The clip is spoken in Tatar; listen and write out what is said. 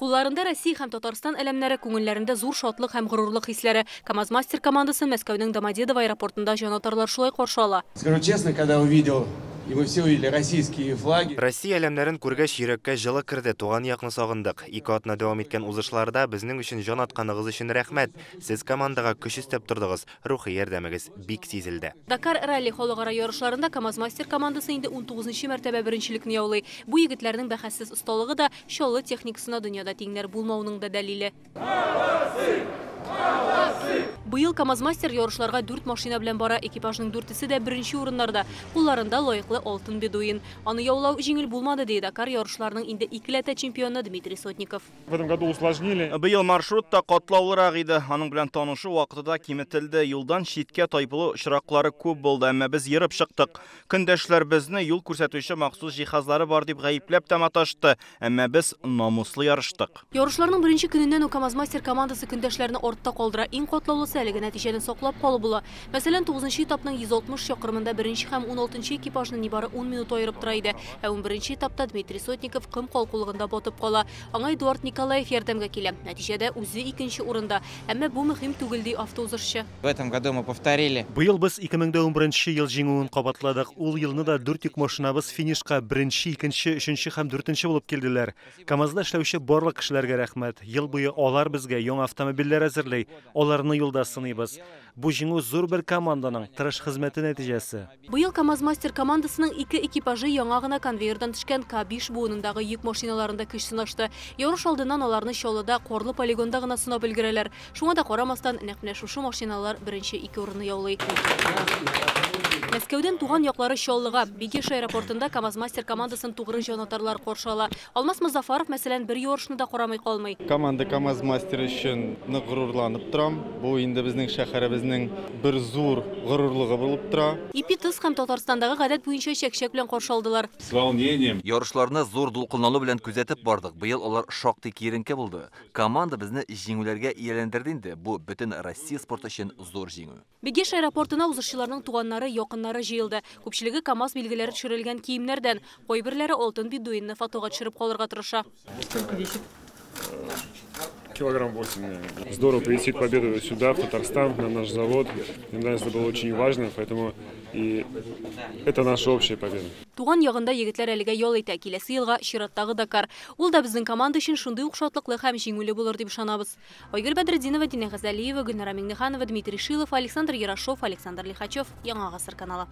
Кулларында Россия һәм Татарстан әләмнәре, күңелләрендә зур шатлык һәм горурлык хисләре. КАМАЗ-Мастер командасын Мәскәүнең Домодедово аэропортында җанатарлар шулай каршы ала. Скажу честно, когда увидел, и мы все увидели российские флаги. Россия әләмнәрен күргәч, йөрәккә җылы керде, туган якны сагындык. 2 атна дәвам иткән узышларда безнең өчен җан атканыгыз өчен рәхмәт. Сез командага көч өстәп тордыгыз, рухи ярдәмегез бик сизелде. Дакар ралли халыкара ярышларында КАМАЗ-Мастер командасы инде 19 мәртәбә беренчелекне яулый. Бу егетләрнең бәхәссез осталыгы да, Чаллы техникасына дөньяда тиңнәр булмауның да дәлиле. Быел КАМАЗ-Мастер ярышларга дүрт машина белән бара. Экипажның дүртесе дә беренче урыннарда. Кулларында лаеклы алтын бедуин. Аны яулау җиңел булмады, ди Дакар ярышларының инде икеләтә чемпионы Дмитрий Сотников. В этом году усложнили. Быел маршрут та катлаулырак иде. Аның белән танышу вакыты да киметелде. Юлдан читкә тайпылу очраклары күп булды, әмма без ерып чыктык. Көндәшләр безне юл күрсәтүче махсус җиһазлары бар дип гаепләп тә маташты, әмма без намуслы ярыштык. Ярышларның беренче көненнән үк КАМАЗ-Мастер командасы көндәшләрне артта калдыра. Иң катлаулысы әлеге нәтиҗәне саклап калу була. Мәсәлән, 9 этапның 160 чакрымында беренче һәм 16 экипажны нибары 10 минут аерып тора иде. Ә 11 этапта Дмитрий Сотников ком калкулыгында батып кала. Аңа Эдуард Николаев ярдәмгә килә. Нәтиҗәдә үзе икенче урында. Әмма бу мөһим түгел, ди автоузышчы. В этом году мы повторили. Быел без 2011 ел җиңүен кабатладык. Ул елны да дүрт йөк машинабыз финишка беренче, икенче, өченче һәм дүртенче булып килделәр. КАМАЗда эшләүче барлык кешеләргә рәхмәт. Ел буе алар безгә яңа автомобильләр әзерли, аларны юлда сыныйбыз. Бу җиңү зур бер команданың тырыш хезмәте нәтиҗәсе. Быел КАМАЗ-Мастер командасының ике экипажы яңа гына конвейердан төшкән К5 буынындагы йөк машиналарында көч сынашты. Ярыш алдыннан аларны Чаллыда карлы полигонда гына сынап өлгерәләр. Шуңа да карамастан, нәкъ менә шушы машиналар беренче ике урынны яулый. Мәскәүдән туган яклары Чаллыга, Бигеш аэропортында КАМАЗ-Мастер командасын тугры җанатарлар каршы ала. Алмаз Мозафаров, мәсәлән, бер ярышны да карамый калмый. Команда КАМАЗ-Мастер өчен нык горурланып торам. Бу инде безнең шәһәребезнең бер зур горурлыгы булып тора. Ипи-тоз һәм Татарстандагы гадәт буенча чәкчәк белән каршы алдылар. С волнением. Ярышларны зур дулкынлану белән күзәтеп бардык. Быел алар шактый киеренке булды. Команда безне җиңүләргә ияләндерде инде. Бу бөтен Россия спорты өчен зур җиңү. Бигеш аэропортына узышчыларның туганнары, якыннары җыелды. Күпчелеге КАМАЗ билгеләре төшерелгән киемнәрдән. Кайберләре алтын бедуинны фотога төшереп калырга тырыша. Сколько весит? Килограмм 8, наверное. Здорово привезти победу сюда, в Татарстан, на наш завод. Для нас это было очень важно, поэтому и это наша общая победа. Туган ягында егетләр әлегә ял итә. Киләсе елга чираттагы Дакар. Ул да безнең команда өчен шундый ук шатлыклы һәм җиңүле булыр дип ышанабыз. Айгөл Бәдретдинова, Динә Газалиева, Гөлнара Миңнеханова, Дмитрий Шилов, Александр Ярошов, Александр Лихачев. Яңа Гасыр каналы.